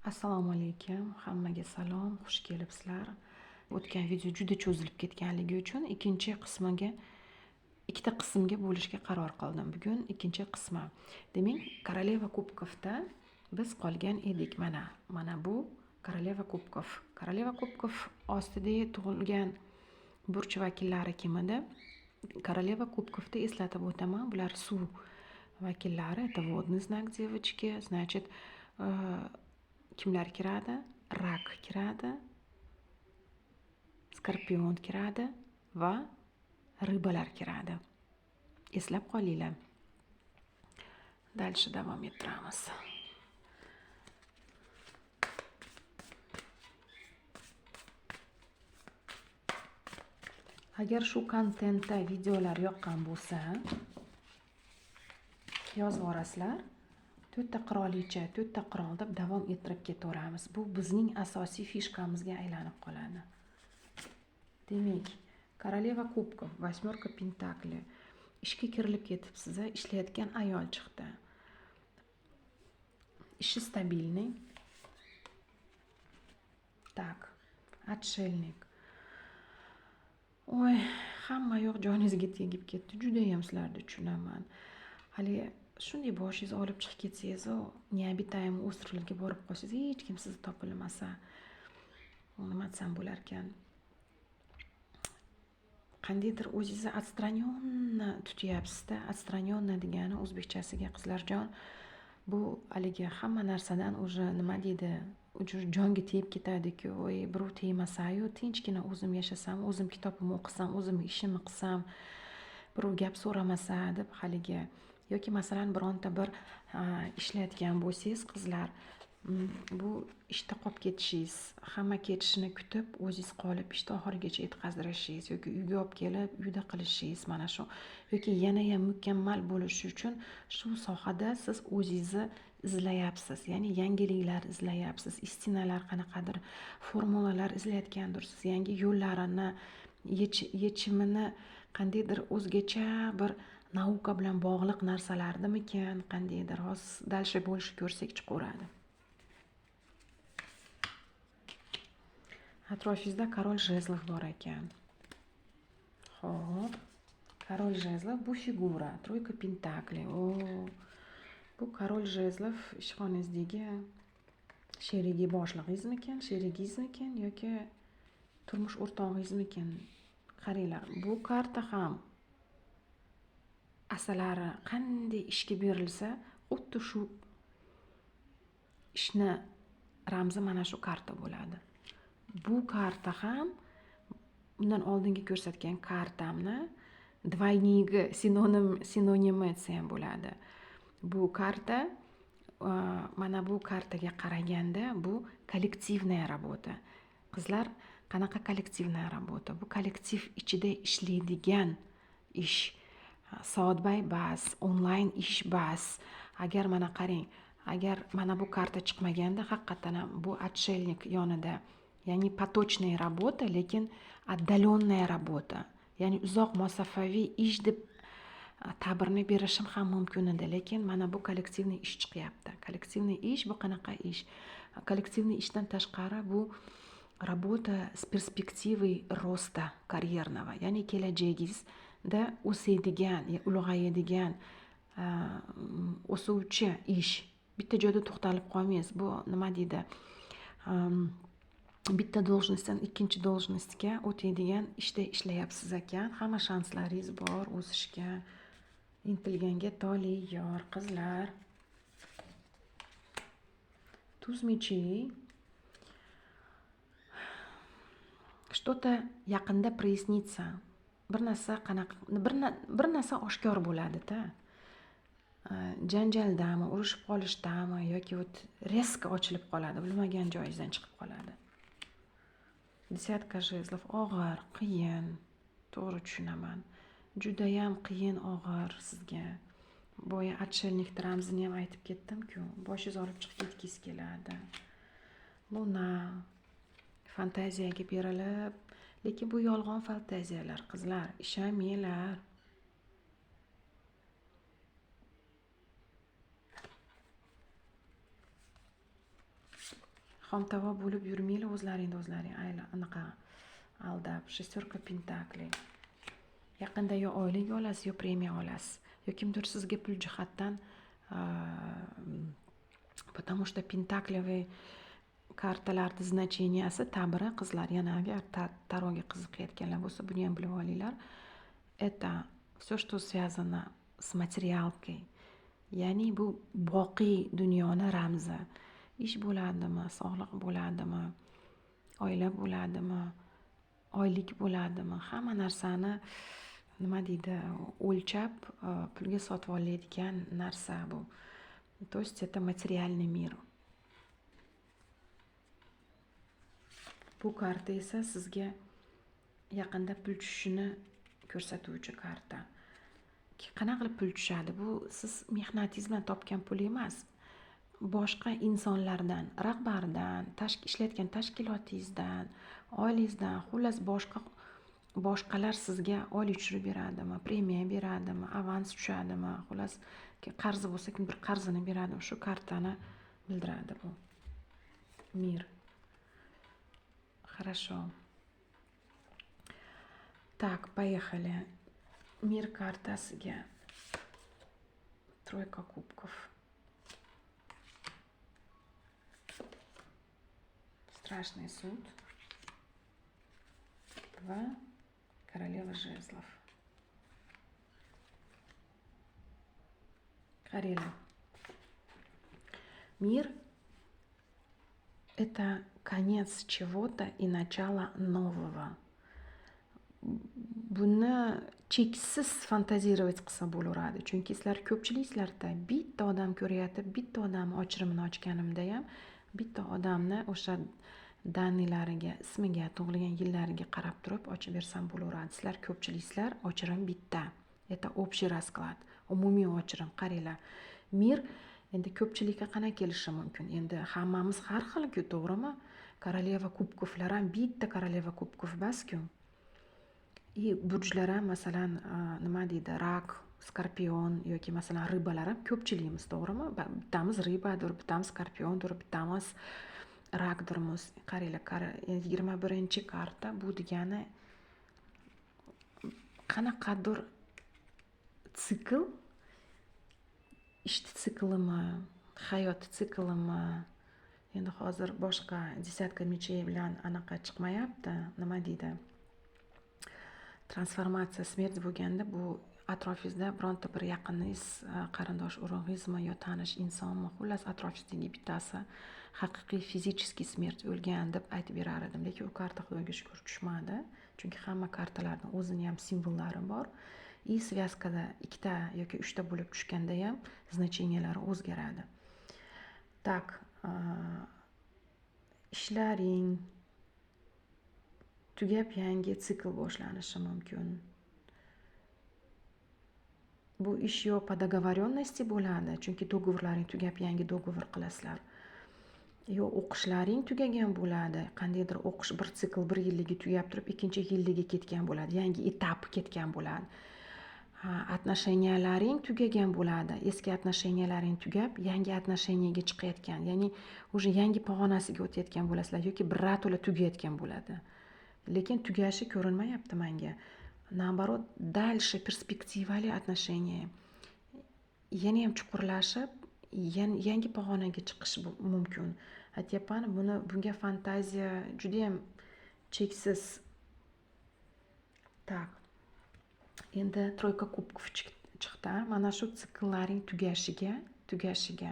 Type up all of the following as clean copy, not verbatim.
Assalomu alaykum, hammaga salom, xush kelibsizlar. O'tgan video juda cho'zilib ketganligi uchun ikkinchi qismiga, ikkita qismga bo'lishga qaror qildim. Bugun ikkinchi qismi. Demak, Королева кубков da biz qolgan edik. Mana bu Королева кубков. Королева кубков ostida tug'ilgan burch vakillari kim edi? Королева кубков da eslatib o'taman, bular suv vakillari, это водный знак, девочки. Значит, kimlar kiradi? Рак kiradi, Скорпион kiradi va рыба lar kiradi. Eslab qolinglar. Дальше davom ettiramiz. Agar shu kontentda videolar yoqqan bo'lsa, yozib yuborasizlar. To'rtta qirolicha, to'rtta qirol deb davom ettirib ketaveramiz. Bu bizning asosiy фишка mizga aylanib qoladi. Demak, Королева кубков, восьмерка пентаклей. Ishga kirilib ketibsiz, ishlayotgan ayol chiqdi. Ishi стабильный. Так, отшельник. Oy, hamma yoq joningizga tegib ketdi. Judayam sizlarni tushunaman. Hali shunday boshingizni olib chiqib ketsangiz, необитаемый остров larga borib qolsangiz, hech kim sizni topilmasa, nima desam bo'larkan? Qandaydir o'zingizni отстраненно tutyapsizda. Отстраненно degani o'zbekchasiga, qizlarjon, bu haligi hamma narsadan уже, nima deydi, уже jonga tegib ketadiku, voy, birov tegmasayu, tinchgina o'zim yashasam, o'zim kitobimni o'qisam, o'zim ishimni qilsam, birov gap so'ramasa deb haligi. Yoki masalan, bironta bir ishlayotgan bo'lsangiz, qizlar, bu ishda qolib ketishingiz, hamma ketishini kutib, o'zingiz qolib ishni oxirigacha yetkazdirishingiz yoki uyga olib kelib uyda qilishingiz, mana shu, yoki yanayam mukammal bo'lishi uchun shu sohada siz o'zingizni izlayapsiz, ya'ni yangiliklar izlayapsiz, истина lar, qanaqadir formulalar izlayotgandirsiz, yangi yo'llarini, yechimini, qandaydir o'zgacha bir наука bilan bog'liq narsalardimikan, qandaydir. Hozir дальше больше ko'rsak, chiqaveradi. Atrofingizda король жезлов bor ekan. Ho'p, король жезлов bu figura, тройка пентаклей. O, bu король жезлов ishxonangizdagi sherigi, boshlig'ingizmikan, sherigingizmikan yoki turmush o'rtog'ingizmikan? Qaranglar, bu karta ham asalari qanday ishga berilsa, xuddi shu ishni ramzi mana shu karta bo'ladi. Bu karta ham undan oldingi ko'rsatgan kartamni двойник i, sinonimi desa ham bo'ladi. Bu karta, mana bu kartaga qaraganda, bu коллективная работа, qizlar. Qanaqa коллективная работа? Bu kollektiv ichida ishlaydigan ish, soatbay bas, onlayn ish bas. Agar, mana qarang, agar mana bu karta chiqmaganda, haqiqatdan ham bu отшельник yonida, ya'ni поточная работа, lekin отдаленная работа, ya'ni uzoq masofaviy ish deb ta'birni berishim ham mumkin edi. Lekin mana bu коллективный ish chiqyapti. Коллективный ish bu qanaqa ish? Коллективный ishdan tashqari, bu работа с перспективой роста карьерного, ya'ni kelajagingizda o'sadigan, ulg'ayadigan, o'suvchi ish. Bitta joyda to'xtalib qolmaysiz. Bu, nima deydi, bitta должность dan ikkinchi должность ga o'tadigan ishda ishlayapsiz ekan. Hamma shanslaringiz bor o'sishga. Intilganga tole yor, qizlar. Туз мечей. Что-то yaqinda прояснится, bir narsa, qanaqa bir narsa oshkor bo'ladida. Janjaldami, urushib qolishdami yoki вот резко ochilib qoladi, bilmagan joyingizdan chiqib qoladi. Десятка жезлов. Og'ir, qiyin, to'g'ri tushunaman, judayam qiyin, og'ir sizga. Boya отшельник ramzini ham aytib ketdimku, boshingiz olib chiqib ketgingiz keladi. Луна. Fantaziyaga berilib, lekin bu yolg'on fantaziyalar, qizlar, ishonmanglar. Xomtavo bo'lib yurmanglar o'zlaringni o'zlaring anaqa aldab. Шестерка пентаклей. Yaqinda yo oylik olasiz, yo premiya olasiz, yo kimdir sizga pul jihatdan, потому что пентаклевый kartalarni значения si, ta'biri, qizlar, yana agar taroga qiziqayotganlar bo'lsa, buni ham bilib olinglar. Это все, что связано с материалкой, ya'ni bu boqiy dunyoni ramzi. Ish bo'ladimi, sog'liq bo'ladimi, oila bo'ladimi, oylik bo'ladimi, hamma narsani, nima deydi, o'lchab pulga sotib oladigan narsa bu. То есть это материальный мир. Bu karta esa sizga yaqinda pul tushishini ko'rsatuvchi karta. Qanaqa qilib pul tushadi? Bu siz mehnatingiz bilan topgan pul emas. Boshqa insonlardan, rahbardan, ishlayotgan tashkilotingizdan, oilangizdan, xullas boshqalar sizga oylik tushirib beradimi, premiya beradimi, avans tushadimi, xullas qarzi bo'lsa, kimdir qarzini beradimi, shu kartani bildiradi bu. Мир. Хорошо. Так, поехали. Мир kartasiga тройка кубков. Страшный суд va королева жезлов. Qaranglar. Мир – это конец чего-то и начало нового. Buni cheksiz фантазировать qilsa bo'laveradi. Chunki sizlar ko'pchilik sizlarda bitta odam ko'rayotib, bitta odamni ochirimini ochganimda ham bitta odamni o'sha данный lariga, ismiga, tug'ilgan yillariga qarab turib ochib bersam bo'laveradi. Sizlar ko'pchiliksizlar, ochirim bitta. Это общий расклад, umumiy ochirim. Qaranglar. Мир endi ko'pchilikka qanaqa kelishi mumkin? Endi hammamiz har xil-ku, to'g'rimi? Королева кубков lar ham bitta королева кубков emas-ku. И burjlar ham, masalan, nima deydi, rak, skorpion yoki masalan рыба lar ham ko'pchiligimiz, to'g'rimi? Bittamiz рыба dir, bittamiz skorpiondir, bittamiz rakdirmiz. Qaranglar, 21-karta bu degani qanaqadir sikl, ishni siklimi, hayot siklimi. Endi hozir boshqa десятка мечей bilan anaqa chiqmayapti, nima deydi, transformatsiya, смерть bo'lganda bu atrofingizda bironta bir yaqiningiz, qarindosh urug'ingizmi yo tanish insonmi, xullas atrofingizdagi bittasi haqiqiy физический смерть o'lgan deb aytib berar edim. Lekin u karta Xudoga shukur tushmadi, chunki hamma kartalarni o'zini ham simvollari bor. И связка da ikkita yoki uchta bo'lib tushganda ham значения lari o'zgaradi. Так, ishlaring tugab yangi sikl boshlanishi mumkin. Bu ish yo по договоренности bo'ladi, chunki договор laring tugab yangi договор qilasizlar. Yo o'qishlaring tugagan bo'ladi, qandaydir o'qish bir sikl bir yilligi tugab turib ikkinchi yilligi ketgan bo'ladi, yangi etap ketgan bo'ladi. Отношения laring tugagan bo'ladi, eski отношения laring tugab yangi отношения ga chiqayotgan, ya'ni уже yangi pog'onasiga o'tayotgan bo'lasizlar yoki birato'la tugayotgan bo'ladi. Lekin tugashi ko'rinmayapti menga. Наоборот, дальше perspektivali отношения yana ham chuqurlashib, yangi pog'onaga chiqish mumkin. Aytyapman, bunga fantaziya judayam cheksiz. Так. Endi тройка кубков chiqdi. Mana shu sikllarning tugashiga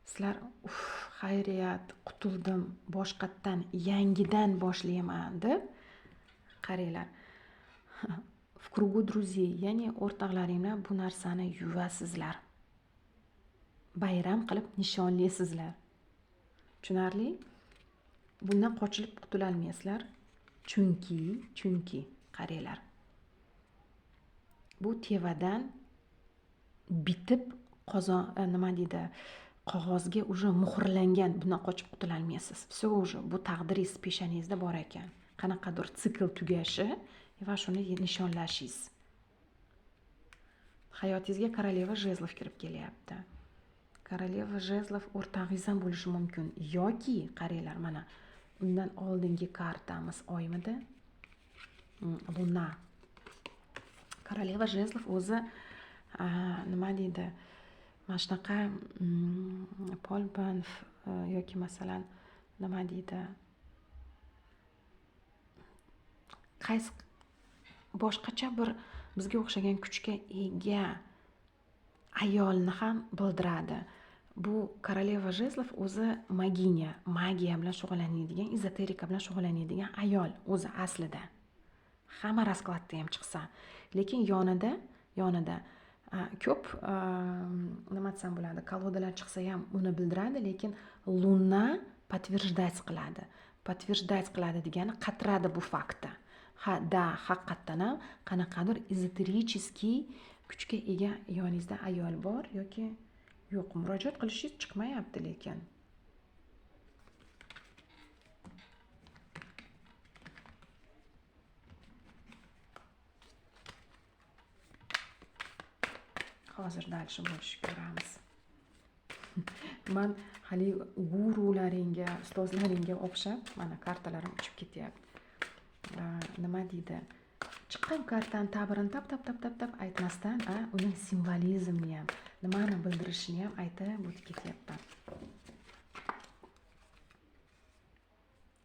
sizlar uf, xayriyat, qutuldim, boshqatdan yangidan boshlayman deb qaranglar. В кругу друзей, ya'ni o'rtoqlaring bilan bu narsani yuvasizlar. Bayram qilib nishonlaysizlar. Tushunarli? Bundan qochilib qutulolmaysizlar. Chunki qaranglar. Bu tevadan bitib qozon, nima deydi, qog'ozga уже muhrlangan, bundan qochib qutulolmaysiz. Все уже bu taqdiringiz peshonangizda bor ekan. Qanaqadir sikl tugashi va shuni nishonlashingiz. Hayotingizga королева жезлов kirib kelyapti. Королева жезлов o'rtog'ingiz ham bo'lishi mumkin yoki qaranglar, mana undan oldingi kartamiz oymidi? Луна. Королева жезлов o'zi nima deydi, mana shunaqa folbin yoki masalan nima deydi, qaysi boshqacha bir bizga o'xshagan kuchga ega ayolni ham bildiradi. Bu королева жезлов o'zi maginya, magiya bilan shug'ullanadigan, ezoterika bilan shug'ullanadigan ayol o'zi aslida. Hamma raskladda ham chiqsa, lekin yonida ko'p nima desam bo'ladi, kolodalar chiqsa ham uni bildiradi, lekin Luna подтверждать qiladi. Подтверждать qiladi degani qatiradi bu faktni. Ha, da, haqiqatdan ham qanaqadir ezoterический kuchga ega yoningizda ayol bor yoki yo'q. Murojaat qilishingiz chiqmayapti lekin. Hozir дальше больше ko'ramiz. Man hali gurularingga, ustozlaringga o'xshab mana kartalarim uchib ketyapti. Nima deydi? Chiqqan kartani ta'birini tap tap tap tap tap aytmasdan, uni simvolizmini ham, nimani bildirishini ham aytib o'tib ketyapman.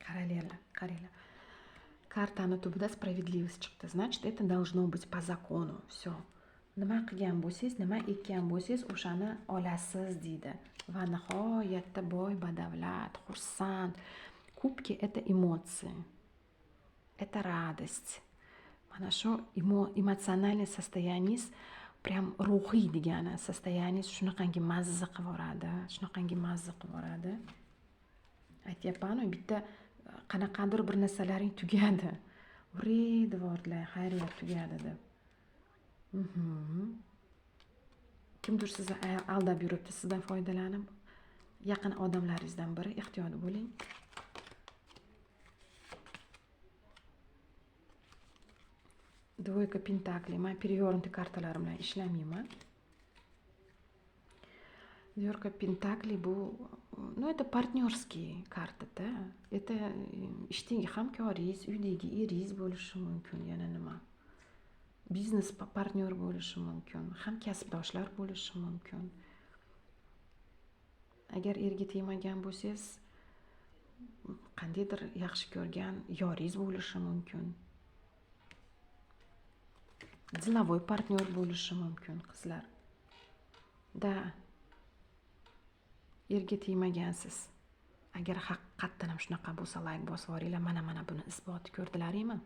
Qaranglar, qaranglar. Kartani tubida справедливость chiqdi. Значит, это должно быть по закону. Всё. Nima qilgan bo'lsangiz, nima ekkan bo'lsangiz, o'shani olasiz deydi. Va nihoyatda boy, badavlat, xursand. Кубки это эмоции. Это радость. Mana shu эмоциональный состояние прям ruhiy degani, состояние shunaqangi mazza qilib yuboradi, shunaqangi mazza qilib yuboradi. Aytyapman-ku, bitta qanaqadir bir narsalaring tugadi. Ure devordilar, xayriyat tugadi deb. Kimdir sizni aldab yuribdi, sizdan foydalanib. Yaqin odamlaringizdan biri, ehtiyot bo'ling. Двойка пентаклей. Men перевернутый kartalarim bilan ishlamayman. Двойка пентаклей bu, ну, это партнерские karta-da. Это ishdagi hamkoringiz, uydagi eringiz bo'lishi mumkin, yana nima? Biznes partnyor bo'lishi mumkin, hamkasbdoshlar bo'lishi mumkin. Agar erga tegmagan bo'lsangiz, qandaydir yaxshi ko'rgan yoringiz bo'lishi mumkin. Деловой partnyor bo'lishi mumkin, qizlar. Da, erga tegmagansiz. Agar haqiqatdan ham shunaqa bo'lsa, like bosib yuboringlar. Mana buni isboti ko'rdilaringmi?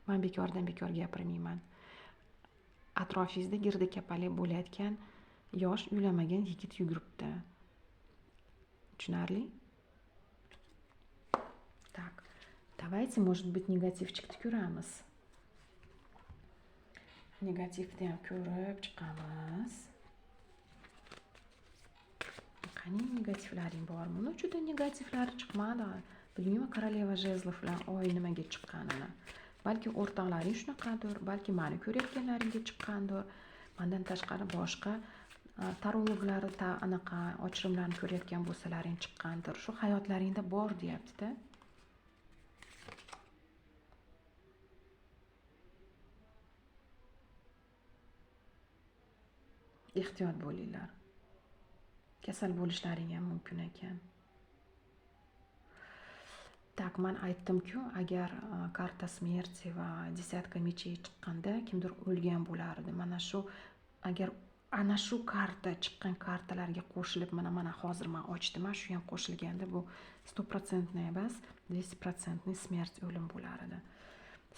Men bekordan bekor gapirmayman. Atrofingizda girdi kapalak bo'layotgan yosh uylanmagan yigit yuguribdi. Tushunarli? Так, давайте, может быть, negativchikni ko'ramiz. Negativni ham ko'rib chiqamiz. Qani negativlaring bormi? Ну, juda negativlari chiqmadi. Bilmayman, королева жезлов bilan oy nimaga chiqqanini. Balki o'rtoqlaring shunaqadir, balki mani ko'rayotganlaringga chiqqandir. Mendan tashqari boshqa tarologlar anaqa ochirimlarni ko'rayotgan bo'lsalaring chiqqandir. Shu hayotlaringda bor deyapti-da. Ehtiyot bo'linglar. Kasal bo'lishlaring ham mumkin ekan. Так, man aytdim-ku, agar карта смерти va десятка мечей chiqqanda kimdir o'lgan bo'lardi. Mana shu, agar ana shu karta chiqqan kartalarga qo'shilib, mana hozir men ochdim, shu ham qo'shilganda bu 100% emas, 200% смерть, o'lim bo'lar edi.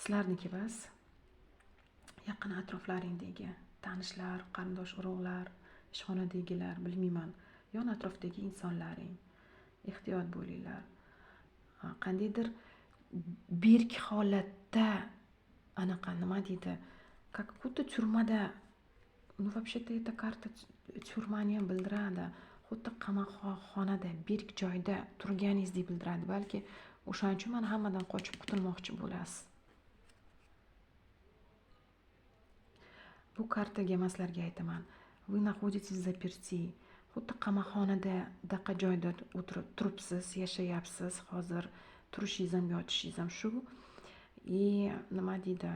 Sizlarniki emas, yaqin atroflaringdagi tanishlar, qarindosh urug'lar, ishxonadagilar, bilmayman, yon atrofdagi insonlaring, ehtiyot bo'linglar. Qandaydir berk holatda anaqa nima deydi, как будто тюрьма da, ну вообще-то эта карта тюрьма ni ham bildiradi. Xuddi qamoqxonada, berk joyda turganingizdek bildiradi. Balki o'shaning uchun mana hammadan qochib qutulmoqchi bo'lasiz. Bu kartaga man sizlarga aytaman. Вы находитесь взаперти. Xuddi qamoqxonadaqa joyda o'tirib turibsiz, yashayapsiz. Hozir turishingiz ham, yotishingiz ham shu. И nima deydi,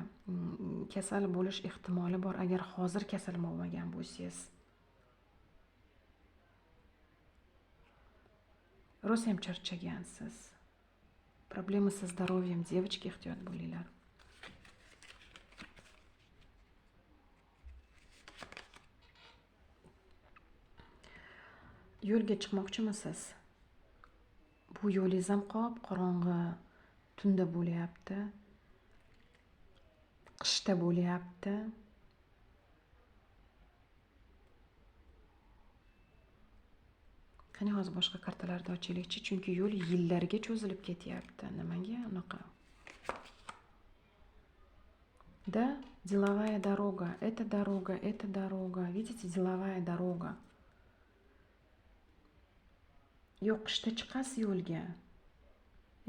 kasal bo'lish ehtimoli bor, agar hozir kasal bo'lmagan bo'lsangiz. Rosa ham charchagansiz. Проблемы со здоровьем, девочки, ehtiyot bo'linglar. Yo'lga chiqmoqchimisiz? Bu yo'lingiz ham qop-qorong'i, tunda bo'lyapti. Qishda bo'lyapti. Qani hozir boshqa kartalarni ochaylikchi, chunki yo'l yillarga cho'zilib ketyapti. Nimaga unaqa? Да, деловая дорога, это дорога, это дорога. Видите, деловая дорога. Yo'q, qishda chiqasiz yo'lga.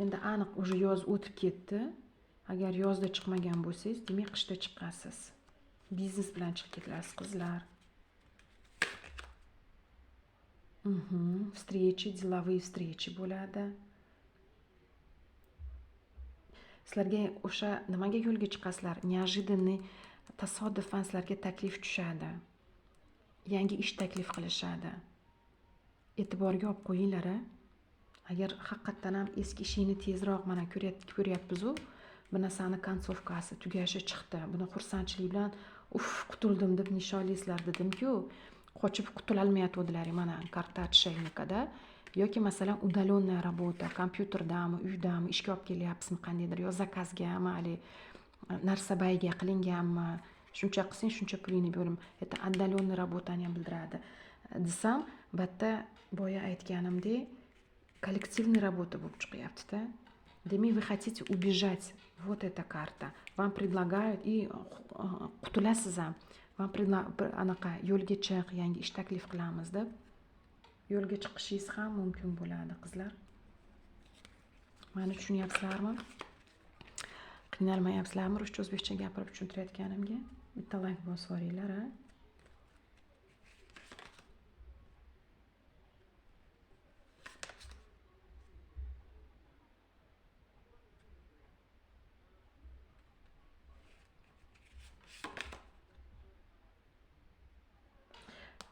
Endi aniq уже yoz o'tib ketdi. Agar yozda chiqmagan bo'lsangiz, demak qishda chiqasiz. Biznes bilan chiqib ketasiz, qizlar. Встречи, деловые встречи bo'ladi. Sizlarga o'sha nimaga yo'lga chiqasizlar? Неожиданный, tasodifan sizlarga taklif tushadi. Yangi ish taklif qilishadi. E'tiborga olib qo'yinglar, a. Agar haqiqatdan ham eski ishingni tezroq, mana ko'ryapmiz-u, bir narsani концовка si, tugashi chiqdi. Buni xursandchilik bilan uf, qutuldim deb nishonlaysizlar dedim-ku. Qochib qutulolmayotgandilar mana карта отшельника da. Yoki masalan удаленная работа, kompyuterdami, uydami ishga olib kelyapsizmi qandaydir, yo заказ gami, haligi narsabayga qilinganmi, shuncha qilsang shuncha pulingni beraman. Это отдаленный работа ni ham bildiradi. Desam, bu yerda boya aytganimdek коллективный работа bo'lib chiqyapti-da. Demak, вы хотите убежать. Вот эта карта. Вам предлагают и qutulasiz ham. Вам anaqa yo'lga chiq, yangi ish taklif qilamiz deb yo'lga chiqishingiz ham mumkin bo'ladi, qizlar. Mani tushunyapsizlarmi? Qiynalmayapsizlarmi ruscha, o'zbekcha gapirib tushuntirayotganimga? Bitta layk bosib yuboringlar, a.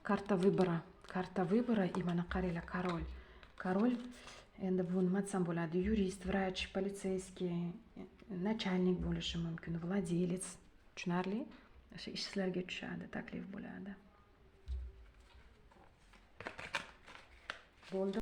Карта выбора. Карта выбора и mana qaranglar, король. Король endi bu nima desam bo'ladi? Yurist, vrach, полицейский, начальник bo'lishi mumkin, владелец. Tushunarli? O'sha ish sizlarga tushadi, taklif bo'ladi. Bo'ldi.